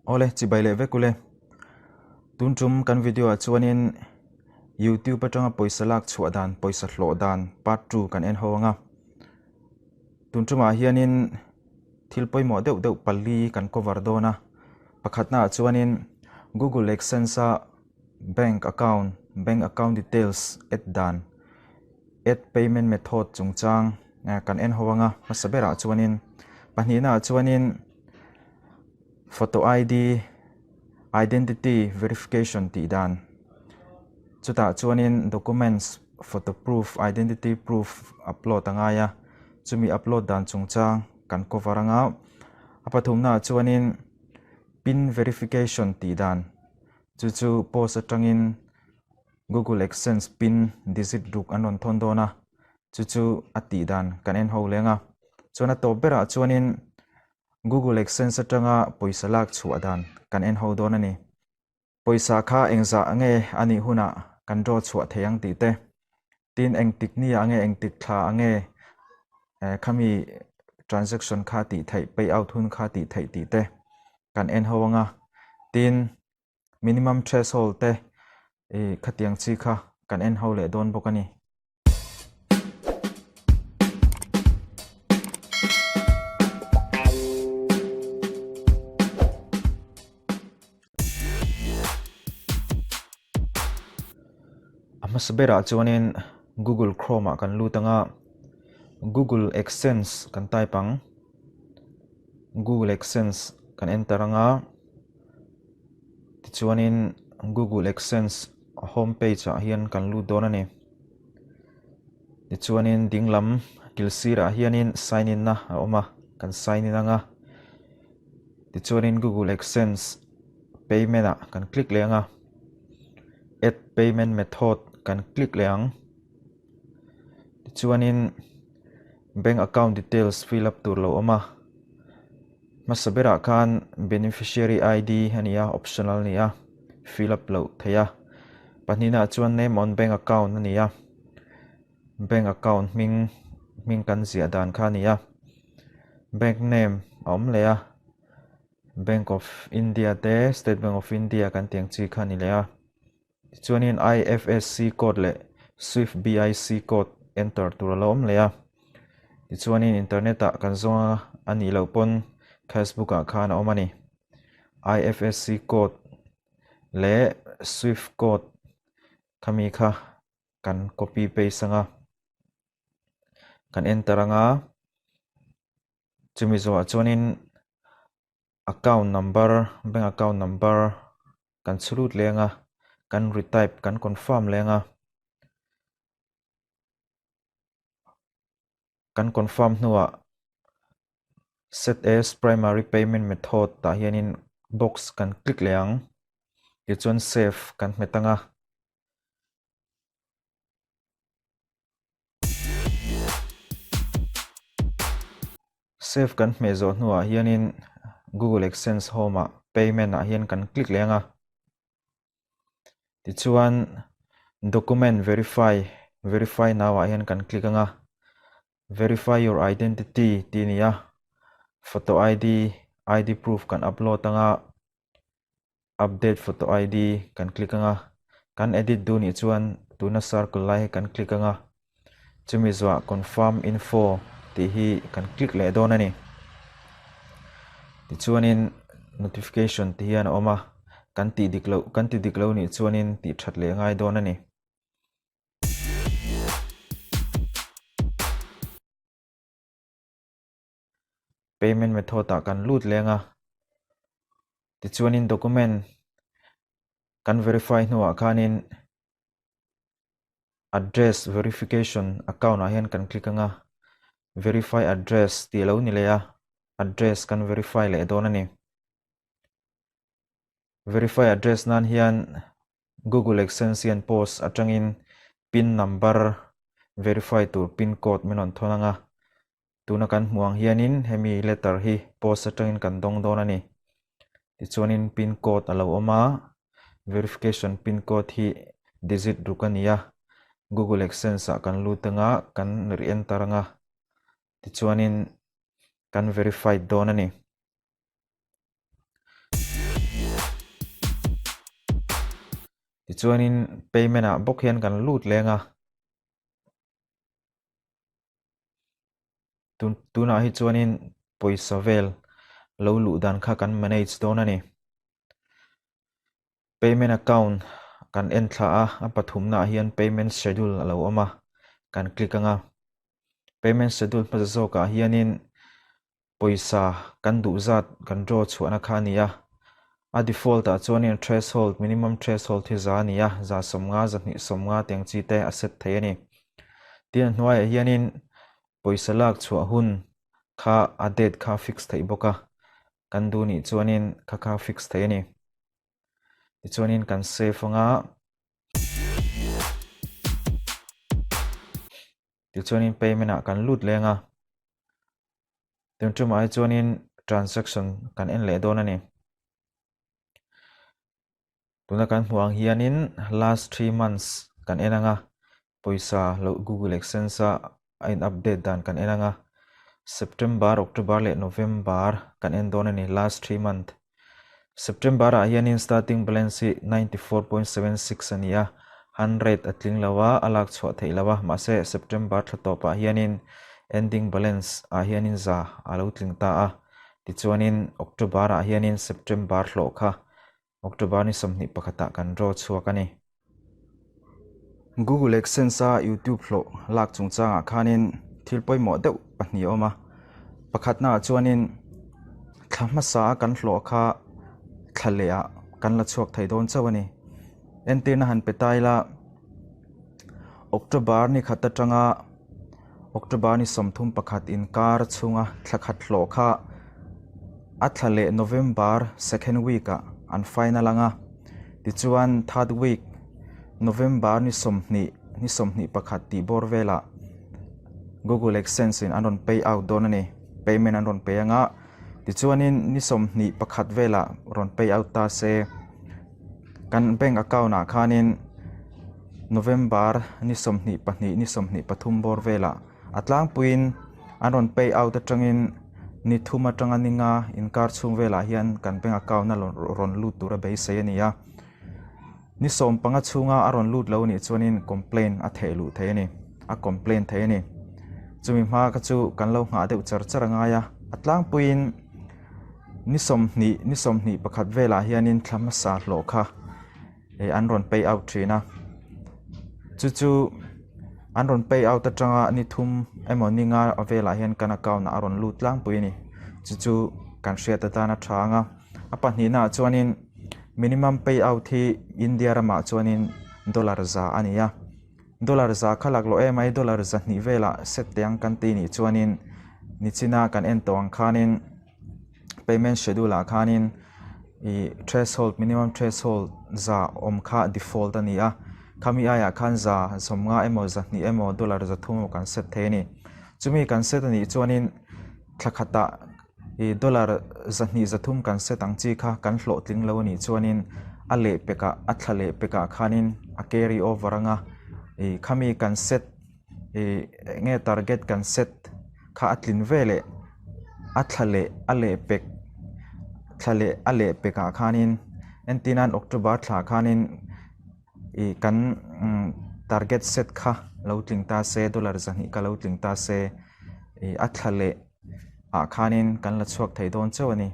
Awle, chibai leh vek ule. Tun tum kan video ah chuanin YouTube atanga pawisa lak chhuah dan, pawisa hlawh dan part 2 kan en ho anga. Tun tumah hianin thil pawimawh deuh deuh pali kan cover dawn a. Pakhatna ah chuanin Google AdSense a bank account, bank account details add dan, add payment method chungchang kan en ho anga. Hmasa berah chuanin pahnihna ah chuanin Photo ID, Identity Verification tih dan. Chutah chuanin documents, photo proof, identity proof upload a ngai a, chumi upload dan chungchang kan cover anga. A pathumnaah chuanin pin verification tih dan, chu chu post atangin Google AdSense pin digit ruk an rawn thawn dawn a, chu chu a tih dan kan en ho leng a. Chuan a tawp berah chuanin Google AdSense atanga pawisa lak chhuah dan kan en ho dawn a ni. Pawisa kha engzah nge a nih hunah kan draw chhuah thei ang tih te, tin engtik ni ah nge engtik thla ah nge khami transaction kha tih theih, payout hun kha tih theih tih te kan en ho anga, tin minimum threshold te khatiang chi kha kan en ho leh dawn bawk a ni. A hmasa berah chuanin Google Chrome ah kan lut anga Google AdSense kan type ang. Google AdSense kan enter anga tichuanin Google AdSense home page ah hian kan lut dawn a ni. Tichuanin dinglam kil sirah hianin sign in na a awm a, kan sign in anga tichuanin Google AdSense payment ah kan click leh anga add payment method kan click leh ang tichuanin bank account details fill up tur lo awm a hmasa berah khan beneficiary ID a ni a optional a ni a fill up loh theih a pahnihna ah chuan name on bank account a ni a bank account hming hming kan ziah dan kha a ni a bank name a awm leh a bank of India te state bank of India kan tih ang chi kha a ni leh a. Tichuanin IFSC code leh Swift BIC code enter tur a lo awm leh a. Tichuanin internet ah kan zawng a, a nih loh pawn Facebook ah khan a awm a ni. IFSC code leh Swift code khami kha kan copy paste anga kan enter anga chumi zawhah chuanin account number bank account number kan chhu lut leng a kan retype kan confirm leng a kan confirm hnuah set as primary payment method tah hianin box kan click leh ang tichuan save kan hmet ang a. Save kan hmeh zawh hnuah hianin Google AdSense Home ah payment ah hian kan click leh ang a. Tichuan document verify, verify now ah hian kan click ang a. Verify your identity tih a ni a. Photo ID, ID proof kan upload ang a. Update photo ID kan click anga kan edit duh nih chuan tuna circle lai hi kan click anga chumi zuah confirm info tih hi kan click leh dawn a ni. Tichuanin notification tih hian a awm a kan tih dik loh kan ti dik lo nih chuanin tih that leh ngai dawn a ni. Payment method ah kan lut leng a, tichuanin document kan verify hnuah khanin address verification account ah hian kan click anga verify address tih a lo ni leh a, address kan verify leh dawn a ni. Verify address nan hian Google AdSense hian post atangin pin number verify tur pin code min rawn thawn anga Tuna kan hmuh ang hianin hemi letter hi post atangin kan dawng dawn a ni. Tichuanin pin code a lo awm a, verification pin code hi digit ruk a ni a, Google AdSense ah kan lut anga kan re-enter anga tichuanin kan verified dawn a ni. Tichuanin payment ah bawk hian kan lut leng a. Tun tunah hi chuanin pawisa vel lo luh dan kha kan manage dawn a ni. Payment account kan en thla a, a pathumna ah hian payment schedule a lo awm a, kan click ang a. Payment schedule hmasa zawkah hianin pawisa kan duh zat kan draw chhuahna kha a ni a. A default ah chuanin threshold, minimum threshold hi za a ni a, 150, 250 tiang chi te a set thei a ni. Tin a hnuaiah hianin pawisa lak chhuah hun kha a date kha a fix theih bawk a, kan duh nih chuanin kha kha a fix thei a ni. Tichuanin kan save anga tichuanin payment ah kan lut leng a. Tun tumah hi chuanin transaction kan en leh dawn a ni. Tuna kan hmuh ang hianin last 3 months kan en anga pawisa lo Google AdSense a a in update dan kan en anga September, October leh November kan en dawn a ni last 3 month. September ah hianin starting balance hi 94.76 a ni a, 100 a tling lo a, a lak chhuah theih lo a, mahse September thla tawpah hianin ending balance ah hianin za a lo tling ta a. Tichuanin October ah hianin September hlawh kha October ni 21 ah kan draw chhuak a ni. Google AdSense a YouTube hlawh lak chungchangah khanin thil pawimawh deuh pahnih a awm a. Pakhatnaah chuanin thla hmasa a kan hlawh kha thla leh ah kan la chhuak thei dawn chauh a ni. Entirna han pe ta ila October ni khat atanga October ni 31 inkar chhunga thla khat hlawh kha a thla leh November second week ah an final ang a. Tichuan third week November ni 20 ni 21 tih bawr velah Google AdSense in an rawn pay out dawn a ni. Payment an rawn pe ang a. Tichuanin ni 21 velah rawn pay out ta se kan bank account ah khanin November ni 22 ni 23 bawr velah a tlangpuiin an rawn pay out atangin ni thum atanga ni nga inkar chhung velah hian kan bank account a rawn lut tur a beisei a ni a. Ni 15 chhunga a rawn lut lo nih chuanin complaint a theh luh thei a ni, a complaint thei a ni. Chumi hma kha chu kan lo nghah deuh char char a ngai a, a tlangpuiin ni 20 ni 21 velah hianin thla hmasa hlawh kha an rawn pay out thin a. Chu chu an rawn pay out atanga ni thum emaw ni nga velah hian kan account ah a rawn lut tlangpui a ni. Chu chu kan hriat atan a tha ang a. A pahnihnaah chuanin minimum pay out hi India ramah chuanin dollar za a ni a. Dollar za kha laklawh em ai dollar 200 velah set teh ang kan tih nih chuanin nichina kan en tawh ang khanin payment schedule ah khanin ih threshold minimum threshold za awm kha default a ni a. Khami aiah khan 150 emaw 200 emaw dollar 300 emaw kan set thei a ni. Chumi kan set a nih chuanin thla khatah ih dollar 200 300 kan set ang chi kha kan hlawhtling lo a nih chuanin a leh pekah a thla leh pekah khanin a carry over anga ih khami kan set ih eng nge target kan set kha a tlin veleh a thla leh a leh pek thla leh a leh pekah khanin entir nan October thla khanin ih kan target set kha lo tling ta se dollar 200 kha lo tling ta se ih a thla leh ah khanin kan la chhuak thei dawn chauh a ni.